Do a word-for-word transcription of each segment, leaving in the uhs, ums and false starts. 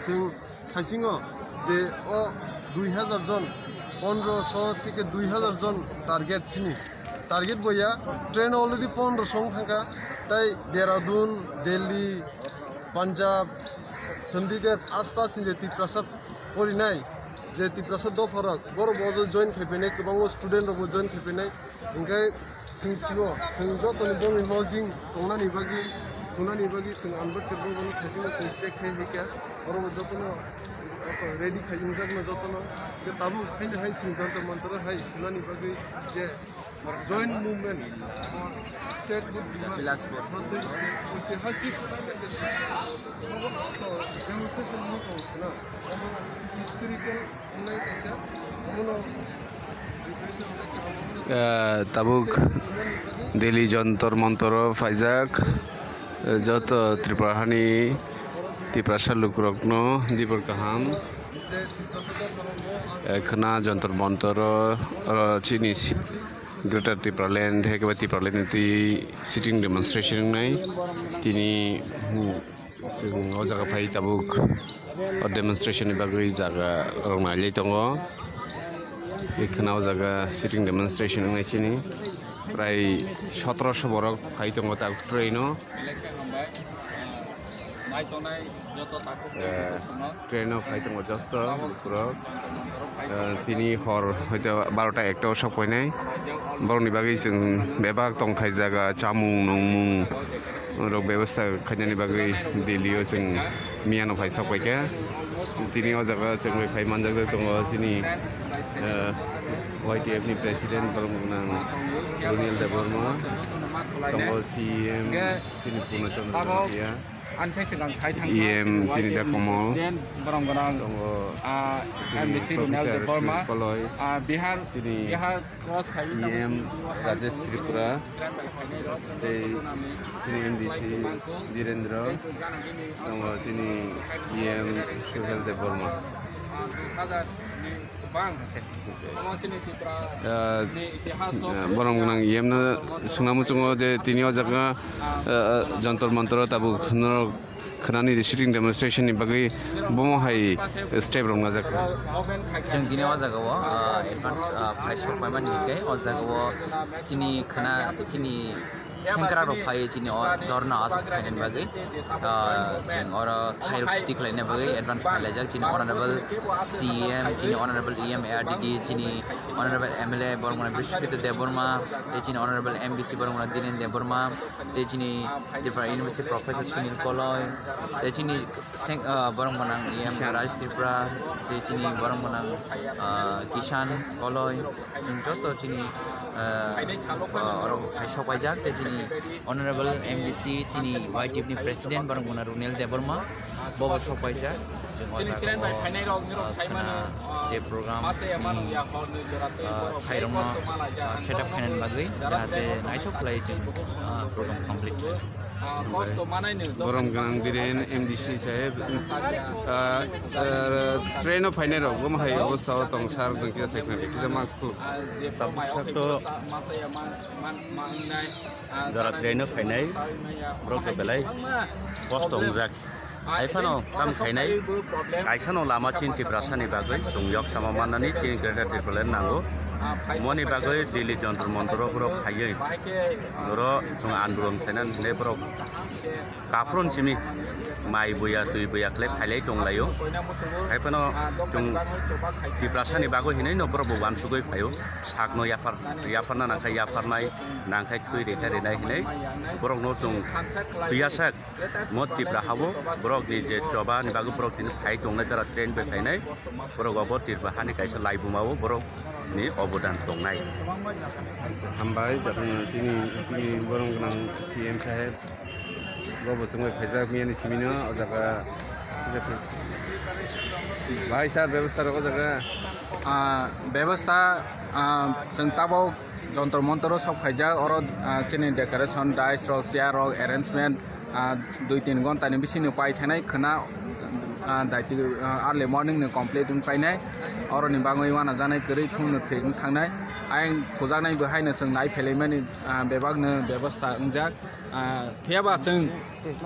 Chwng thaisingo je o dui hazar jon, pondro so theke dui hazar jon target sini. Target boya train already pondro song thangkha, tai Dehradun, Delhi, Punjab, Chandigarh aspas ni je Tiprasa porinai, je Tiprasa dopharok, borok bo join khai phainai, kwbangma student rok bo join khai phainai. Hingke chwng sibo, chwng jotoni bongni lodging tongnani bagwi, thunani bagwi chwng Ambedkar bongni thaisingo chwng check khai hikha. Oro bo jotono ready khai wngjakno jotono. Hingke tabuk haino hai chwng Jantar Mantar hai thunani bagwi je joint movement, state with Bilaspur. Aitihasik demonstration wngkha, historical. Eh, tabuk Delhi Jantar Mantaro phaijak, eh, joto Tripura hani Tiprasa lukurokno dibor kaham. Eh, khna Jantar Mantaro, oro chini si-, Greater Tipraland, hai khe Tipraland ni twi sitting demonstration wngnai. Tini, hmm, Chwng o jaga phai tabuk o demonstration ni bagwi jaga rok nailai tongo. Ekhana o jaga sitting demonstration wngwi sini prai sotoroso borok phai tongo tabuk train o. Eh, train o phai tongo joto borok. Eh, tini hor hoito barota ekta o sok painai. Borokni bagwi chwng bebak tongthai jaga, chamung nungmung rok bebosta khainani bagwi Delhi o chwng miyano phai sok paikha. Tini o jaga chwng bai phai manjak tongo chini, eh, Y T F ni president borok nang Runiel Debbarma, tongo C E M chini Purna Chandra Jamatia. Ang sai swngang sai thang E M Chinita Komol. President, borong borong, tongo, ah, chini M D C Runel Professor Debbarma, Sujit Koloi. Ah, Bihar, chini Bihar cross khai E M Rajesh Tripura. Tei chini M D C Dhirendra. Tongo chini E M Suhel Debbarma. Ah, borok gwnang E M no swngna muchungo je tini o jaga, ah, ah, Jantar Mantar o tabuk norok khwnani sitting demonstration ni bagwi bomo hai step rok najak. Chwng tini o jaga o, ah, advance, ah, phai sok paimani hinkhe o jaga o chini khwna chini Sengkrak rok phai chini o dorna aswk khainani bagwi, ah, chwng oro thairok khiti khlaina bagwi advance phailaijak chini honorable C E M, chini honorable E M A R D D, chini honorable M L A borok mane Bishwakito Debbarma, tei chini honorable M D C borok mane Dhiren Debbarma, tei chini Tripura University Professor Sunil Koloi, tei chini seng-, ah, borok mane E M Raj Tripura, tei chini borok mane, ah, Kishan Koloi. Chwng joto chini, eh, eh, oro hai sok paijak, tei chini honorable M D C, chini Y T F ni president, borok mane Runel Debbarma, bobo sok paijak. Chwng o jaga o, eh, khwna je program ni, eh, khairokno, eh, set up khainani bagwi, jahate naithok khlai chwng, eh, program complete khlai. Borok gwnang Dhiren M D C saheb, ah, ah, train o phainai rok bo hai obostha o tong sar, kisa sai khna kisa mask tu. Tabuk sak to jora train o phainai borok to belai kosto wngjak. Hai phano tam khainai kaisa no lama chini Tiprasa ni bagwi chwng yok sama mannani chini Greater Tipraland nango. Moni bagwi Delhi Jantar Mantar o borok phaiwi oro chwng andolon khainani hinwi borok kaphron simi mai buya twi buya khlai phailai tonglaio. Hai phano chwng Tiprasa ni bagwi hinwi no borok bo uansugwi phaio. Sakno yaphar, yapharna nangkha yapharnai, nangkha thwi rikha rinai hinwi borokno chwng thwiyasak mo Tipra habo borokni je choba ni bagwi borok tini phai tongnai jora train bai phainai. Borok obo Tipra hani kaisa laibuma o borokni obodan tongnai. Hambai, chini, chini borok gwnang C M saheb. Bo bo chwngbai phaijak miyani simino o jaga. Bhai sir, bebostha rok o jaga? Ah, bebostha, ah, chwng tabuk Jantar Mantar o sok phaijak, oro, ah, chini decoration, dais rok, chair rok, arrangement, ah, dui tin ghonta ni bisingo pai thanai khwna, ah, daiti, ah, early morning ni complete wng painai. Oroni bagwi wana janai kwrwi thung no thwi wng thangnai. Ayang thujaknai bo haino chwng nai phelaimani, ah, bebak no bebosta wngjak. Ah, phiya ba chwng,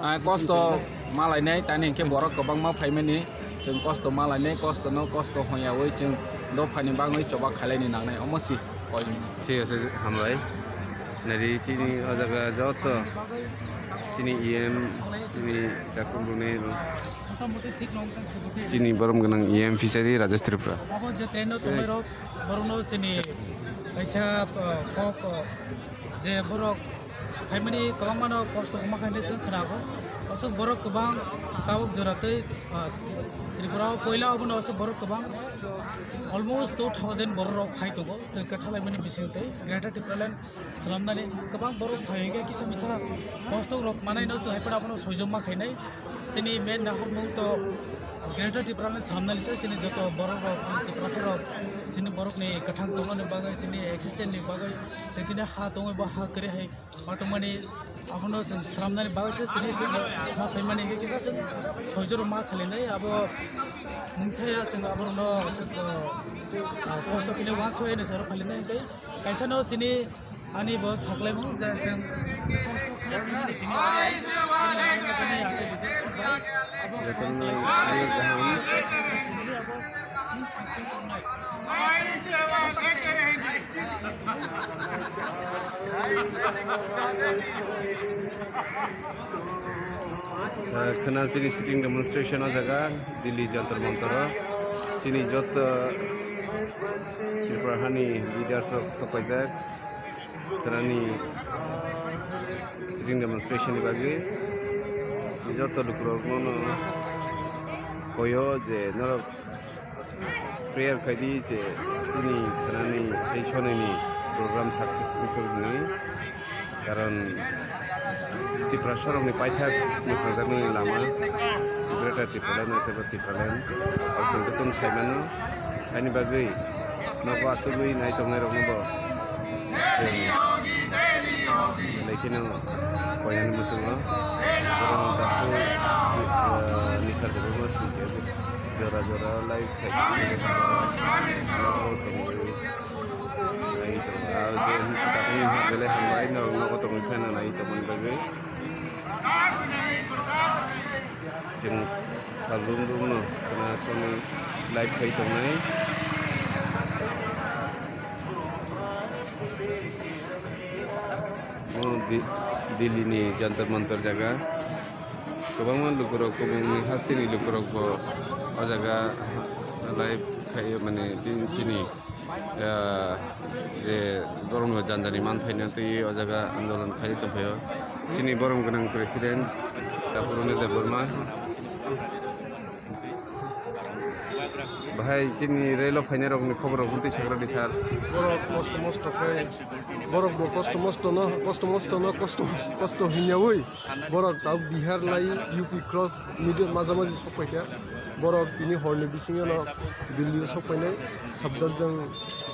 ah, kosto malainai, tani hinkhe borok kwbangma phaimani, chwng kosto malainai, kosto no kosto hoyawi chwng dophani bagwi choba khailaini nangnai, omo si koimung. Thik ase, hambai. Nari chini o jaga joto chini E M, chini takhuk rwni, chini borom gwnang E M fishery Rajesh Tripura. Abo je train o tongnairok, borokno chini kaisa, uh, kok, uh, je borok phaimani kwbangmano kosto wngma khainai chwng khwnago. Aswk borok kwbang tabuk jora tei, ah, Tripura o poila obono aswk borok kwbang, almost two thousand borok rok phai tongo chwng kwthalaimani bising tei Greater Tipraland swnamnani kwbang borok phai hwnkhe kisa misa kosto rok manaino chwng hai phano abono soijokma khainai. Chini main naharmung to Greater Tipraland swnamnani se chini joto borok rok, Tiprasa rok, chini borokni kwthang tongmani bagwi, chini existence ni bagwi, chini ha tongwi bo ha kwrwi hai Watongmani abono chwng swnamnani bagwi se tini chwng ma phaimani hwnkhe kisa chwng soijoro ma khalinai abo mungsa ya chwng aborokno aswk, ah, kosto khainai uansukya hinwi se oro khalinai hwnkhe kaisa no chini ani bo saklaimung je chwng kosto khainai tini chini abo chini success wngnai. Ah, khwna chini sitting demonstration o jaga Delhi Jantar Mantar o chini joto Tripura hani leaders rok sok paijak khwnani sitting demonstration ni bagwi joto lukurokno koyo je norok prayer khaidi je chini khwnani tei sonini program success wngthok hinwi, karon Tiprasa rokni paithak mwkhangjaknani lama Greater Tipraland khe Tipraland o chwng jotono saimano, haini bagwi nogo achugwi nai tongnairokno bo chwng belai kheno koinani muchungo borokno dakhwlwi, eh, Nikhar Debbarma singkhe jora jora live khai tongwi nai tongo. Ah, je dakhwlwi belai hambai norok nogo tongwi phano nai tongmani bagwi. Chwng salrum rumno khwna soni live khai tongnai. O Di-, Delhi ni Jantar Mantar jaga. Kwbangma lukurok, kubuni hasteni lukurok bo o jaga live khai, mane, tin-, chini ah, je borokno jandani manthaino twi o jaga andolon khai tongphaio. Chini borom gwnang president Takuruni Debbarma. Bahai chini relo phainairokni khobor rok twi sakradi sir. Borok kosto mosto khe, borok bo kosto mosto no, kosto mosto no, kosto, kosto hinyawi. Borok tabuk Bihar lai U P cross middle maza maji sok paikha. Borok tini horni bisingo no Delhi o sok painai Safdarjung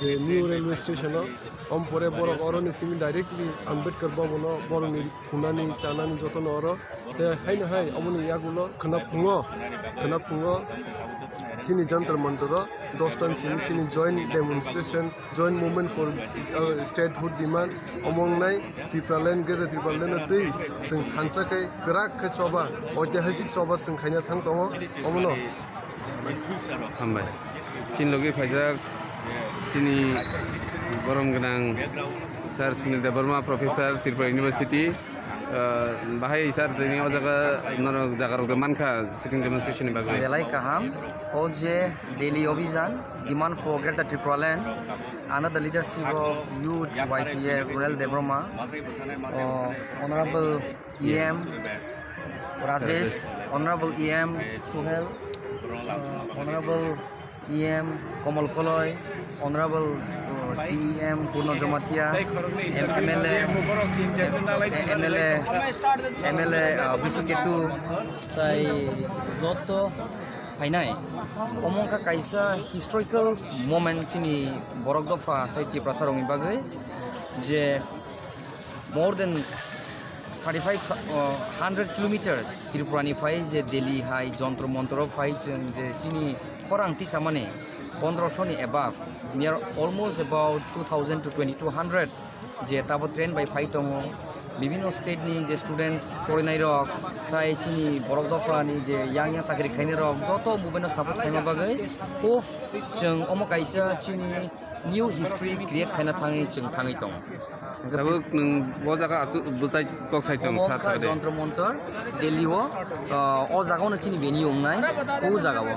je new railway station o. Om pore borok oroni simi directly Ambedkar Bhavan o borokni thunani chanani jotono oro. Te haino hai omoni yagulo khwna phungo, khwna phungo sini Jantar Mantar o dos ta ni simi sini joint demonstration, joint movement for, uh, statehood demand, omo wngnai Tipraland, Greater Tipraland no twi chwng thansa khe kwrak khe choba, oitihasik choba chwng khaina thang tongo, omono. Hambai. Chini logi phaijak chini borom gwnang Sir Sunil Debbarma, Professor, Tripura University. Ah, bahai sir, tini o jaga, norok jaga rok mankha sitting demonstration ni bagwi. Belai kaham, o je Delhi Abhijan, demand for Greater Tipraland, under the leadership of youth Y T F Runel Debbarma, o Honorable E M Rajesh, Honorable E M Suhel, uh, Honorable E M Komal Koloi, Honorable, uh, C E M Purno Jamatia, M-, M L A, M L A, M L A, uh, Bisu Ketu, tai joto phainai. Omo wngkha kaisa historical moment chini borok dopha tei Tiprasa rokni bagwi, je more than Thirty-five, uh, hundred kilometers Tripura ni phai je Delhi hai Jantar Mantar o phai chwng je chini khorang tisamani pondroso ni above, near almost about two thousand to twenty-two hundred je tabo train bai phai tongo. Bibhinno state ni je students porinai rok, tai chini borok dopha ni je yang yang chakri khainai rok joto movement no support khaima bagwi hope chwng omo kaisa chini new history create khaina thangwi chwng thangwi tongo. Hwnkhe tabuk nwng bo jaga aswk bwchai kok sai tong, omo sa wngkha sa de. Jantar Mantar, Delhi o, ah, o jaga o no chini venue wngnai, o jaga o.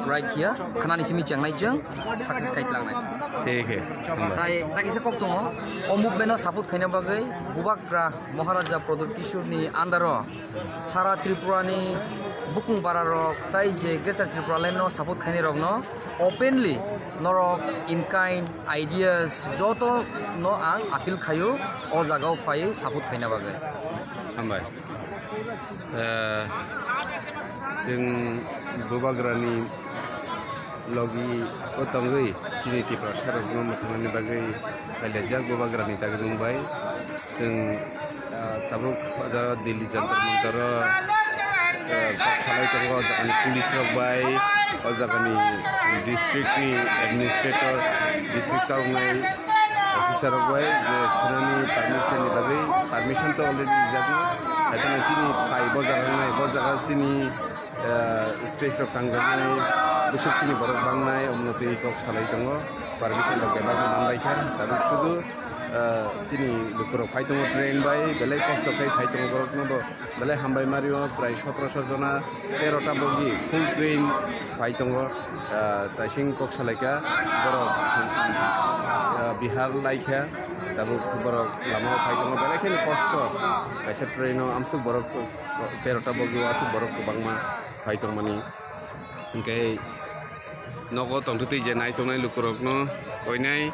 Right here, khnani simi chengnai chwng, success khai tlangnai. He he, hambai. Tai, tai kisa kok tongo, o movement no support khaina bagwi, Bubagra Maharaja Pradyut Kishore ni under o, Sara Tripura ni bukung bara rok tai je Greater Tripura Land no support khainai rok no openly norok in kind ideas joto no ang appeal khaio o jaga o phai support khaina bagwi. Hambai. Eh, chwng Bubagra ni logi o tongwi chini Tiprasa rok no mwthangna ni bagwi khailajak Bubagra ni dagimung bai. Chwng, ah, tabuk o jaga Delhi Jantar Mantar o, ah, kok salai tongo o jaga ni police rok bai, o jaga ni district ni administrator, district chawng nai officer rok bai je khwnani permission ni bagwi, permission to already rijak no, hai phano chini phai bo jaga nai, bo jaga chini, ah, stage rok tangjaknai, bwswk chini borok bangnai, omo twi kok salai tongo, permission rok kebak no manlai kha, tabuk sudu. Ah, chini lukurok phai tongo train bai, belai kosto khe phai tongo borokno bo, belai hambai mario, prai sotoroso jona, terota bogi full train phai tongo. Ah, taising kok salaikha borok, ah, Bihar laikha, tabuk borok lama o phai tongo, belai kheno kosto, kaisa train o amsuk borok terota bogi o aswk borok kwbangma phai tongmani. Hwnkhe nogo tongtwtwi je naitongnai lukurokno koinai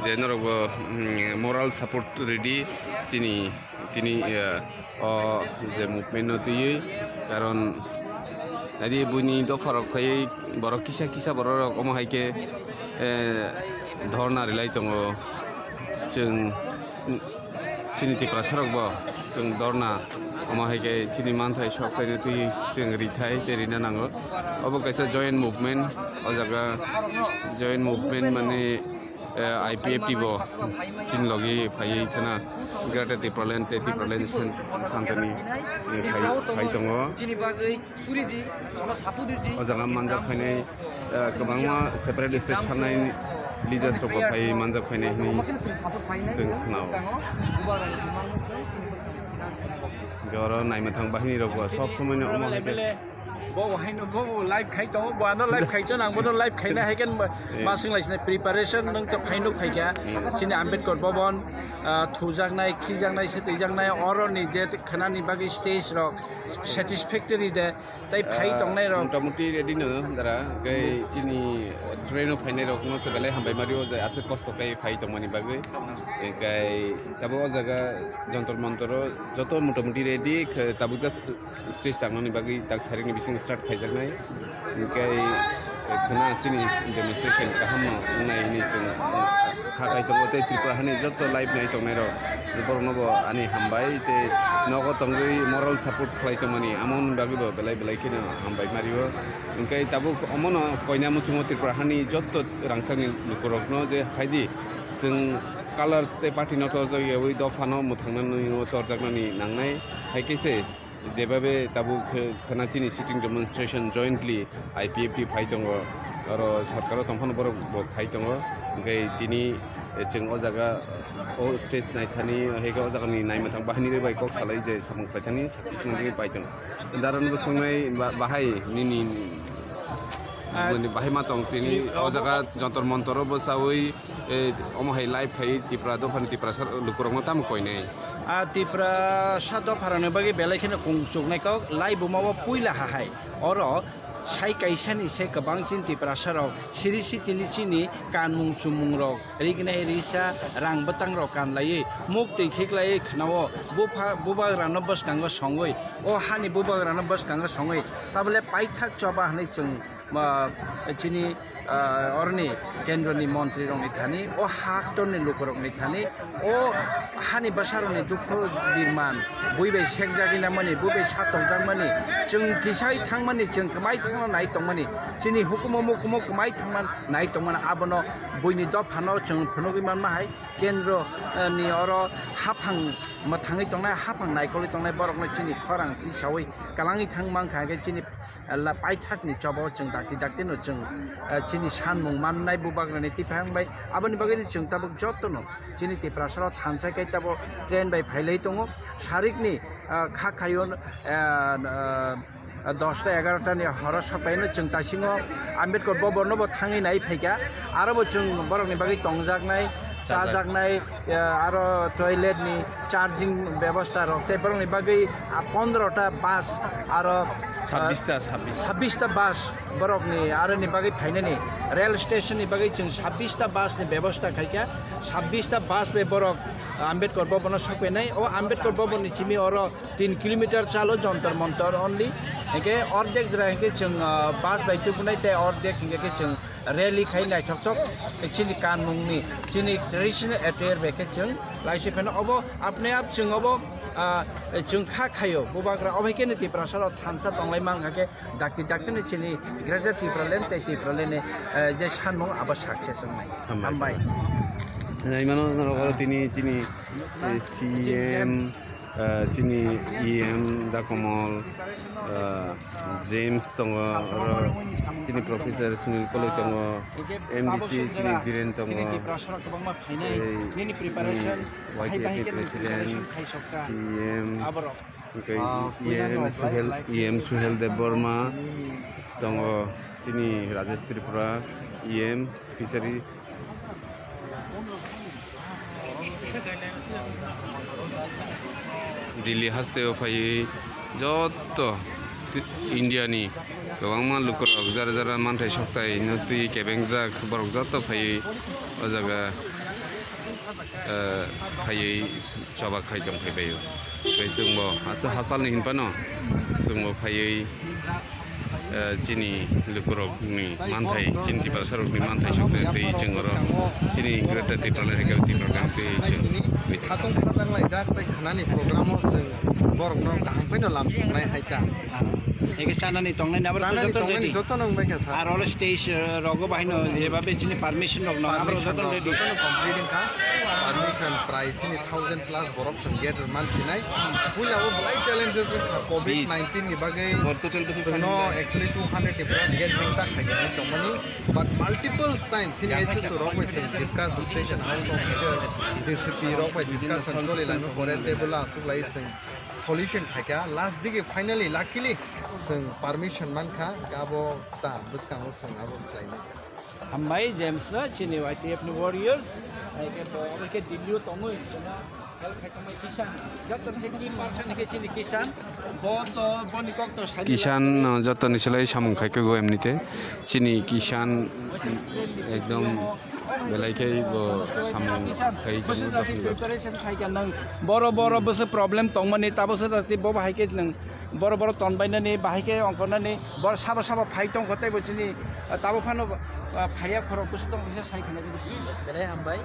je norokbo, mm, moral support ridi chini tini, eh, o je movement no twiwi, karon nadi buini dopharok phaiwi borok kisa kisa borok rok omo hai khe, eh, dhorna rilai tongo. Chwng, chini Tiprasa rok bo chwng dorna, omo hai khe chini manthai sok khaina twi chwng rithai tei rina nango. Obo kaisa joint movement, o jaga joint movement mane, eh, I P F T bo chini logi phaiwi khana Greater Tipraland tei Tipraland Santani, eh, phai, phai tongo. O jaga manjak phainai, eh, kwbangma separate state sanai leaders rok bo phai manjak phainai hinwi chwng khwnao. Hwnkhe oro naimwthang bahini rok bo sob somoi no omo hai khe. Bo haino bo live khai tongo, bo ano live khai tongo, ang bono live khaina hai khe ma-, eh, masing lai sinai preparation nung to phainuk phaikha. Eh. Chini Ambedkar Bhavan, ah, thujaknai, khijaknai, swtwijaknai, oro ni je khwnani bagwi stage rok satisfactory de. Tai phai, ah, tongnai rok. Motamuti ready no, dara. Kai chini train o phainai rok no se belai hambai mario je aswk kosto kai phai tongmani bagwi. Kai tabo o jaga Jantar Mantar o joto motamuti ready khe, tabuk just stage tangmani bagwi tak sarik ni bising start khaijaknai. Kai khana chini demonstration kaham no wngnai hinwi chwng kha khai tongo tei Tripura hani joto live nai tongnai rok borok no bo ani hambai tei nogo tongwi moral support khlai tongmani amo ni bagwi bo belai belai kheno hambai mario. Hwnkhe tabuk omono koina muchungo Tripura hani joto rangchakni lukurokno je phaidi chwng colors tei party no torjakyawi dophano mwthangnani torjaknani nangnai. Hai khe se jebabe tabuk khe-, khwna chini sitting demonstration jointly I P F T phai tongo, oro sarkar o tongphano borok bo phai tongo, hwnkhe tini chwng o jaga o stage naithani, hai khe o jagani naimwthang bahini rwi bai kok salai je samung khlaithani success manwi pai tongo. Daron bo songnai ba-, bahai nini, ah, nini bahai ma tong tini o jaga Jantar Mantar o bwchawi, eh, omo hai live khai Tipra dophani Tiprasa lukurokno tamo koinai. Ah, Tiprasa dopharokni bagwi belai kheno kung chuknai kok, live buma o puila ha hai. Oro Sai kaisani se kwbang chini Tiprasa rok siri sitini chini kanmung chumung rok rignai risa rang bwtang rok kanlaiwi muk twi khiklaiwi khwnao bupha bubagrano bwskango songwi o hani bubagrano bwskango songwi tabole paithak choba hwnwi chwng ah, chini ah, oroni kendroni montri rokni thani o haktorni lukurokni thani o hani bwsarokni dukhu birman bui bai sekjagwi nangmani bui bai satokjakmani chwng kisai thangmani chwng kwmai thangna nai tongmani chini hukumo mukumo kwmai thangna nai tongmani abono buini dophano chwng phunugwi manma hai kendro ah, ni oro haphang mwthangwi tongnai haphang naikolwi tongnai borokno chini khorang tisawi kwlangwi thang mankha hwnkhe chini la paithakni choba o chwng dakti dakti no chwng, eh, chini sanmung mannai bubagrani tiphang bai. Aboni bagwi no chwng tabuk jotono chini Tiprasa o thansa khe tabuk train bai phailai tongo. Sarikni, eh, kha khayo, eh, eh, dosta egarota ni horo sokaino chwng taisingo Ambedkar Bhavan no bo thangwi nai phaikha. Aro bo chwng borokni bagwi tongjaknai, chajaknai, eh, aro toilet ni charging bebostha rok tei borokni bagwi, ah, pondro ta bus aro, ah, sabbish ta, sabbish. Sabbish ta bus borokni aroni bagwi phainani rail station ni bagwi chwng sabbish ta bus ni bebostha khaikha. Sabbish ta bus bai borok Ambedkar Bhavan o sokphainai. O Ambedkar Bhavan ni simi oro tin kilometer chalo Jantar Mantar only. Hwnkhe ordek jora hwnkhe chwng, ah, bus bai tubunai tei ordek hwnkhe khe chwng rally khai naithokthok chini kanmungni, chini traditional attire bai khe chwng laisi phano obo apne ap chwng obo, ah, chwng kha khaio bubagra obo hai khe no Tiprasa rok thansa tonglai mang kha khe dakti dakti no chini Greater Tipraland tei Tipraland ni, eh, je sanmung abo success wngnai. Hambai. Hambai. Naimano norok oro tini chini, eh, C M, ah, chini E M Dakomol, ah, James tongo, oro chini Professor Sunil Koloi tongo, M D C chini Biren tongo, tei chini Y T F ni President, C M, tei E M Suhel, E M Suhel Debbarma tongo, chini Rajesh Tripura, E M Fishery. Delhi hasteo phaiwi joto India ni kwbangma lukurok jara jara manthai sokthai no twi kebengjak borok joto phaiwi o jaga, eh, phaiwi choba khai tong phai baio. Tei chwngbo aswk hachalni hinphano chwngbo phaiwi, eh, chini lukurokni manthai, chini Tiprasarokni manthai sokthai tei chwng oro chini Greater Tipraland hai khe Tipraland tei chwng. Khatung khajak laijak tei khanani program o chwng borokno kaham khaino lam swngnai hai ta. Eke chanani tongnai nabo chanani joto tongnai ready. Joto nang bai kha sa. Ar oro stage, eh, rogo bahai no jeba be chini permission rok no abo permission joto rok ready. Joto no complete wngkha. Permission prai chini thousand plus borok chwng gate rwman sinai. Puila o belai challenges wngkha covid nineteen ni bagwi. Bor total to chwngno actually two hundred ni plus gate ring ta khaikhe tongmani. But multiple times chini S S O rok bai chwng discuss station house officer D C P rok bai discussion choli laima pore table aswk lai chwng solution khaikha, last digi finally luckily chwng permission mankha, abo ta bwskango chwng abo khlainai. Hambai James no chini Y T F ni warriors, hai khe bo abo khe Delhi o tongwi chwngno help khai tongmani Kishan, joto ni key person khe chini Kishan, bo to boni kok to sadi Kishan, uh, joto ni silai samung khai khe go emnite chini Kishan ekdom belai khe bo samung khai khe Bwswk jati preparation khai kha nang. Boro boro bwswk problem tongmani tabo se jati bo bahai khe nang. Boro boro tonbainani bahai khe ongkhornani boro sabo sabo phai tongkho tei bo chini, ah, tabo phano, ah, phaiya khorok bwswk tong kisa sai khna. Belai hambai.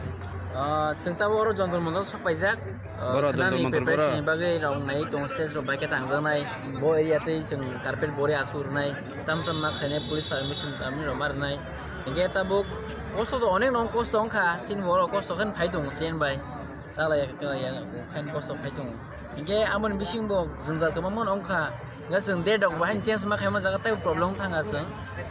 Ah, chwng tabo oro Jantar Mantar sok paijak. Ah, boro khwnani Jantar Mantar preparation boro. Ni Bagwi rok nai tong stage rok bai khe tangjaknai. Bo area tei chwng carpet bori asuk rwnai. Tam tam ma khainai police permission tamni rok ma rwnai. Hinkhe tabuk kosto to onek no kosto wngkha, chini borok kosto khe phai tongo train bai, chalai ya, chalai ya, khain kosto phai tongo. Hinkhe amoni bising bo jwngjal kwbangma no wngkha, hinkhe chwng date rok bahai change ma khaima jaga tei problem thanga chwng.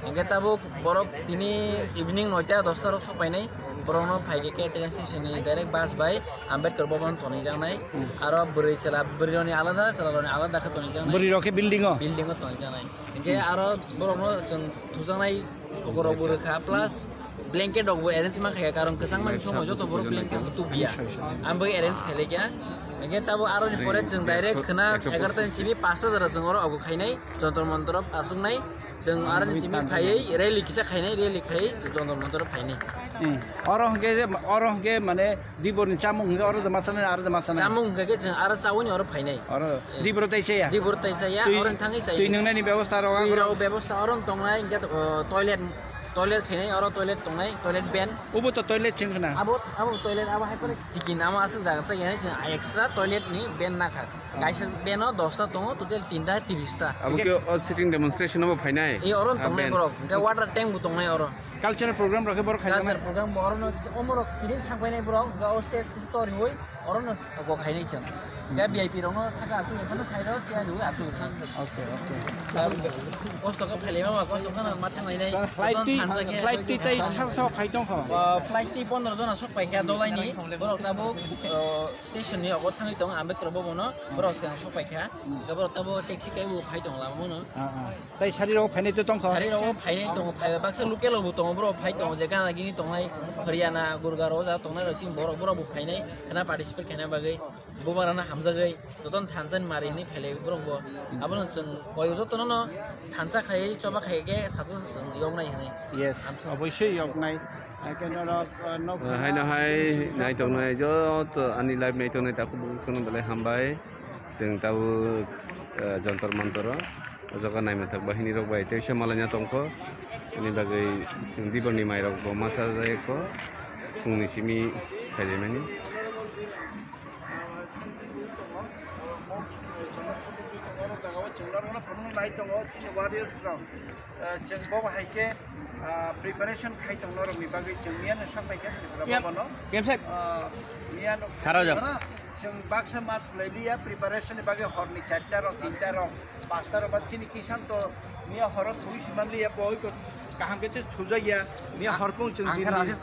Hinkhe tabuk borok tini evening noita dosta rok sok painai, borok no phai khe train station ni direct bus bai Ambedkar Bhavan tonwi jaknai. Hmm. Aro bwrwi chwla, bwrwi rokni alada, chwla rokni alada khe tonwi jaknai. Bwrwi rok khe building o? Building o tonwi jaknai. Hinkhe aro borokno chwng thujaknai borok bo rwkha, plus Blanket rok bo arrange ma khaya, karon kwchang mani somo joto borok blanket bo tubiya. Ang bai arrange khailai kya. Hingke tabo aro ni pore chwng direct khna egarota ni simi pasta jora chwng oro ogo khainai, Jontor Montor aswknai. Chwng aro ni simi phaiwi rally kisa khainai, rally khai Jontor Montor phainai. Hmm. Oro hwnkhe, oro hwnkhe mane Dibor ni chamung hwnkhe oro de masana, aro de masana. Chamung hwnkhe chwng aro chawi ni oro phainai. Oro Dibor tai chaya. Dibor tai chaya, oro thangwi chaya. Twi nungnani bebostha rok. Twi rok bebostha oro tongnai, hingke, uh, toilet, toilet khainai, oro toilet tongnai, toilet ben. Ubo to toilet chwng khna. Abo, abo toilet, abo hai pore chicken, amo aswk jaga chaya, chwng extra toilet ni ben nakha. Kaisa ben o dosta tongo, total tinta tirista. Abo khe o sitting demonstration obo phainai? E, oro tongnai borok, hingke water tank bo tongnai oro. Cultural program rok khe borok khaijak nai? Cultural program bo orono omorok kiring thangpainai borok, hingke o stage tor hiwi orono go khainai chwng. Hingke V I P rokno saka achuk phano side o chair hiwi achuk. Okay, okay. Kosto khe phailai mama, kosto kheno ma thanglai nai. Flight twi, flight twi tai sao sao phai tong kho? Flight twi pondro jona sok paikha dolaini, borok tabuk, o, station ni ogo thangwi tongo Ambedkar Bhavan o, borok swkang sok paikha. Hingke borok tabuk taxi kai bo phai tongo lama o no. Ah, ah. Tai sari rok phainai to tongkha? Sari rok phainai tongo, phai baksa local rok bo tongo, borok phai tongo, je gana gini tongnai, Haryana, Gurgaon o ja tongnai rok chini borok, borok bo phainai, khana participate khaina bagwi, bubagrano hamjagwi, jotono thansa ni mari hinwi phailai borok bo. Abono chwng koi jotono no thansa khai, choba khai khe sajak chwng yoknai hinwi. Yes, oboisoi yoknai. Haino hai naitongnai joto ani live naitongnai takhuk bukhuk sono belai hambai. Chwng tabuk, eh, Jontor Montor o. O jaga naimwthang bahini rok bai teisa malaina tongkho. Ani bagwi chwng Dibor ni mai rok bo ma chajak kho. Phungni simi phailaimani. Chwng bo hai khe, ah, preparation khai tong norokni bagwi chwng miyano sok bai khe Tripura Bhavan o. Ah, miyano chwng baksa ma thulai liya preparation ni bagwi horni charta rok, tinta rok. Pastor ba chini kisan to miya horo thwi siman liya boi ko kaham ke thujak ya miya hor pung chwng Dilli,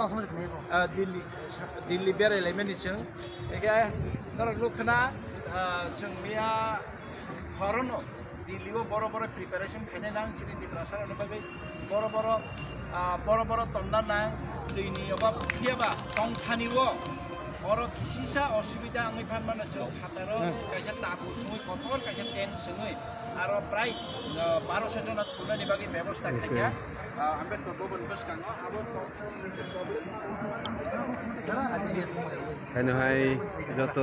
ah, Dilli, Dilli berai lai mani chwng. Eke norok nuk khna, ah, chwng miya horo no Dilli o boro boro preparation khaina nang chini Tiprasa rok bagwi boro boro, ah, boro boro tonna nang twi ni oba phiya ba tong thani o. Oro kisisa osubida wngwi phan mano chwng phataro kaisa tabuk sungwi kotor kaisa tent sungwi aro prai, ah, baroso jona thunani bagwi bebosta khaikha. Ah, Ambedkar Bhavan bwskango abo Haino hai joto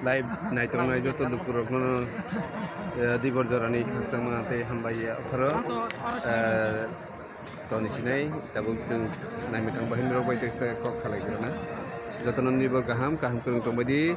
live naitongnai joto lukurokno, eh, Dibor jorani khakchangma tei hambai ya pharo, eh, toni sinai tabuk chwng naimwthang bahinrok bai tei kok salai rwna jotono Dibor kaham kaham kwrwng tongbaidi.